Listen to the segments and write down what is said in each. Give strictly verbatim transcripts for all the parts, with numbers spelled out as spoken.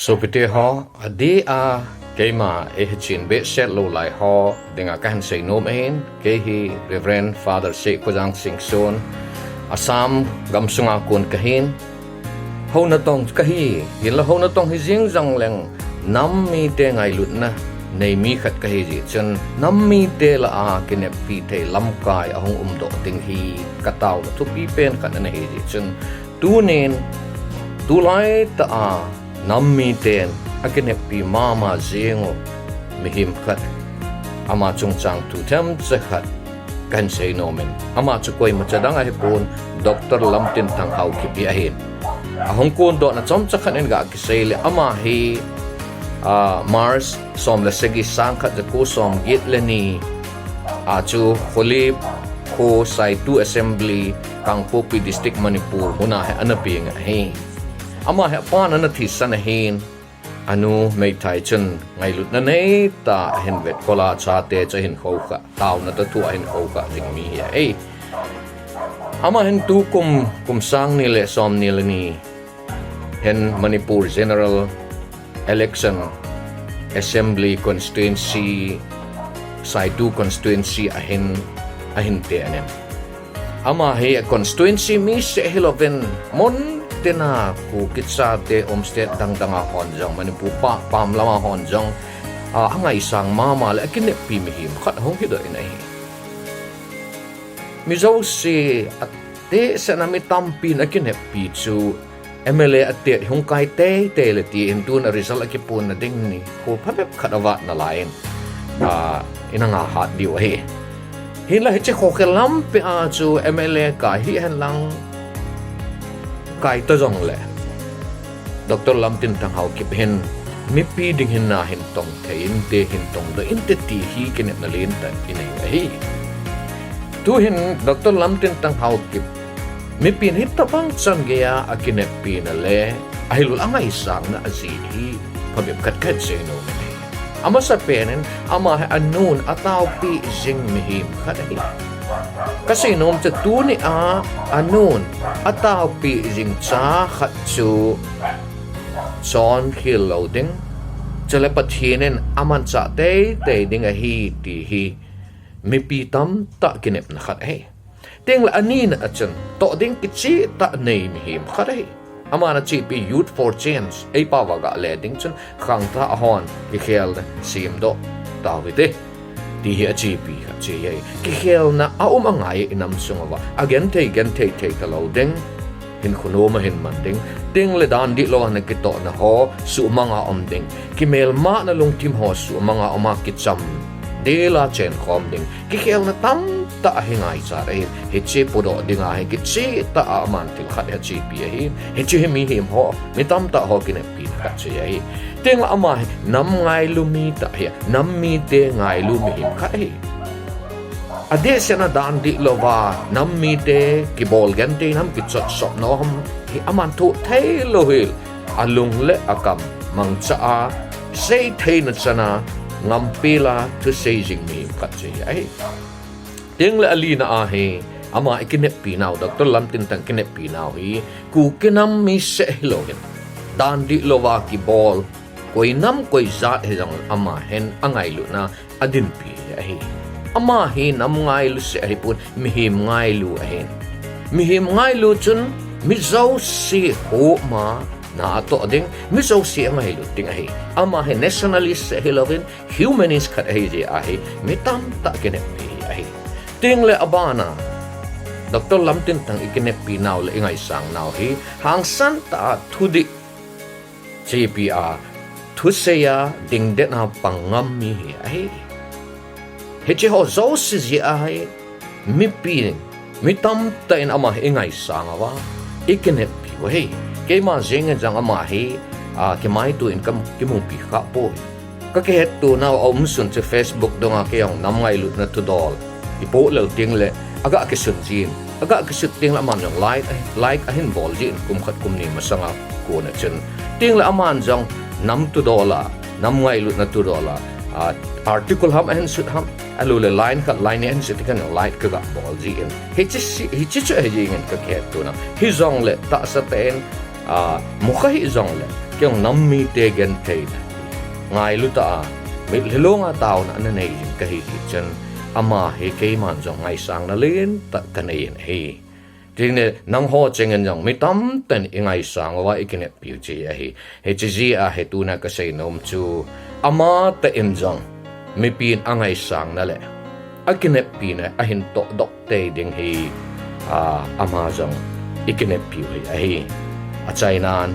Sopite ho, adeh a keima eihin chin behseh lou lai ho dinga kahin seinom ahin, kei hi Reverend Father Seikhojang Singson, Assam gamsunga kon kahin, houna tong kahi, hinla houna tong hi jing jongleng, nam mite ngailutna nei mi khat kahi jeh chun, nam mite lah a kineppi thei lamkai ahung umdoh ding hi kataona thupi pen khat ana hi jeh chun, tunin, tulai tah a nam miten akineppi mama jing u mihem khat, ama chungchang thu themcha khat kahin seinom in, ama chu koimacha dang ahipon, Doctor Lamtinthang Haokip hi ahin. Ahung kondohna chomcha khat in ga kisei le, ama hi, ah, March som le sagi, sangkhat jako somget le ni a chu Kholip kho Saitu Assembly, Kangpokpi District, Manipur muna hi ana peng ahi. Ama hi apan ana thisan ahin, anu meithai chun ngailutna neitah a ahin vetkol a, chate chu ahin khoukhah, taona toh thu ahin khoukhah ding mi hi ahi. Ama hin tukum, kum sang ni le somni le ni hin Manipur General Election, Assembly Constituency, Saitu Constituency ahin, ahin te anen. Ama hi a constituency mi seh hilouvin, mun tina Kuki chate um state dangdang a hon jong, Manipur pa, pam lama hon jong, a, angaisang mama le akineppi mihem khat hung hidoh in ahi. Mi jouse, atehsetna mi tampin akineppi chu, M L A atet hung kai teitei le tin tun a result akipunna ding nikho phabep khat avat nalaiyin, a, ina ngahat diu ahi. Hinla hiche khokhel lampi a chu M L A kai hihen lang, kai ta jongle, Doctor Lamtinthang Haokip hin mipi ding hinna hin tong thei inte, hin tongdoh inte ti hi kinepna lentah inei u ahi. Tuhin Doctor Lamtinthang Haokip mipin hitobang chan geiya akineppina le ahilou le angaisangna ajeh hi phabep khat kahin seinom in ahi. Amasapen in ama hi anun ataopeh jing mihem khat ahi. Kaseinom chu tunia anun ataopeh jing cha khat chu chonkhel lou ding, chule Pathen in amanchah teitei ding ahi ti hi mipi tamtah kinepna khat ahi. Tengle anina a chun, toh ding kichehtah nei mihem khat ahi. Aman achepi Youth for Change, eipao a gah le ding chun, khangthah hon kikhelna semdoh tau hite, ti hi achepi khat chu ahi. Kikhelna aum angai e inam sung uva, agenthei genthei thei talou ding, hinkho nom ahin man ding, tengle dan dihlou a ana kitohna ho suhmanga um ding, kimelmana lungthim ho suhmanga uma kichamdela chenkhom ding, kikhelna tamtah ahi ngaichat ahin, hiche podoh dinga hi kichehtah a aman thil khat hi achepi ahin, hiche hi mihem ho, mi tamtah ho kineppina khat chu ahi. Tengle ama hi nam ngailu mi tah ahi, nam mite ngailu mihem khat ahi. Adehsetna dan dihlouva nam mite kibol genthei nam kichotsotna ham hi aman thoh theilou hel, alung le akam mangcha a, seitheina chana ngampela thusei jing mihem khat chu ahi. Tengle alina a hi ama ikineppi nau, Doctor Lamtinthang kineppinau hi Kuki nam mi seh hilouhen, dan dihlouva kibol, koi nam koi jat hijongle ama hin angailutna adinpi ahi. Ama hi nam ngailu seh ahipon, mihem ngailu ahin. Mihem ngailu chun mi jouse homa na atoh ding, mi jouse angailut ding ahi. Ama hi nationalist seh hilouvin, humanist khat ahijeh a hi mi tamtah kineppi ahi. Tengle abana Doctor Lamtinthang ikineppi nau le ingaisang nau hi hangsan tah a thudih chepi a, thusei a, dingdet a pang ngam mi hi ahi. Hiche ho jouse jeh a hi mipi, mi tamtah in ama hi ingaisang uva, ikineppi u ahi. Keima jengin jong ama hi, a, kimaito in ka, kimupi khapoi. Kakihetto nau aumsun chu Facebook dunga keijong nam ngailutna thudol ipoh lel tengle aga kisun jin. Aga kisut tengle aman jong like, like ahin bol jin kum khat kum ni masanga kona chun. Tengle aman jong nam thudol a, nam ngailutna thudol a, a, article ham ahin sut ham, ahiloule line khat line ni ahin sut khan jong like kaga bol jin. Hiche chu, hiche chu ahi jengin kakihetto nau. Hijongle tahsa tah in a, mukha hih jongle, kei jong nam mite genthei le ngailu tah a, mitlhi longa taona ana nei jing kahi jeh chun, ama hi keiman jong ngaisangna lentah kanei in ahi. Tin, nangho chengin jong mi tamtah in ingaisang uva ikineppiu chu ahi. Hiche jeh a hi tuna kasei nom chu, amatah in jong mipin angaisangna le akineppina ahin tohdoh tei ding hi, a, ama jong ikineppiu hi ahi. Achainan,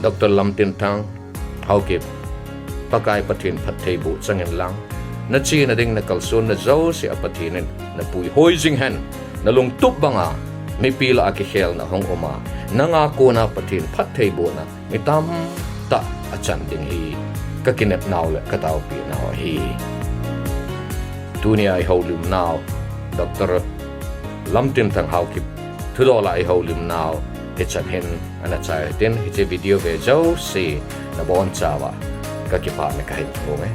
Doctor Lamtinthang Haokip, Pakai Pathen phattheiboh chang inlang, nachena ding nakalsonna jouse a Pathen in napuihoi jing hen, nalungtup banga mipi lah a kikhelna hung uma, nanga kona Pathen phattheibohna mi tamtah achan ding hi kakinepnau le kataopi nau ahi. Tunia ihoulimnau, Doctor Lamtinthang Haokip thudol a ihoulimnau hichan hin ana chai tin, hiche video ve jouse nabonchauva kakipana kahin thum e.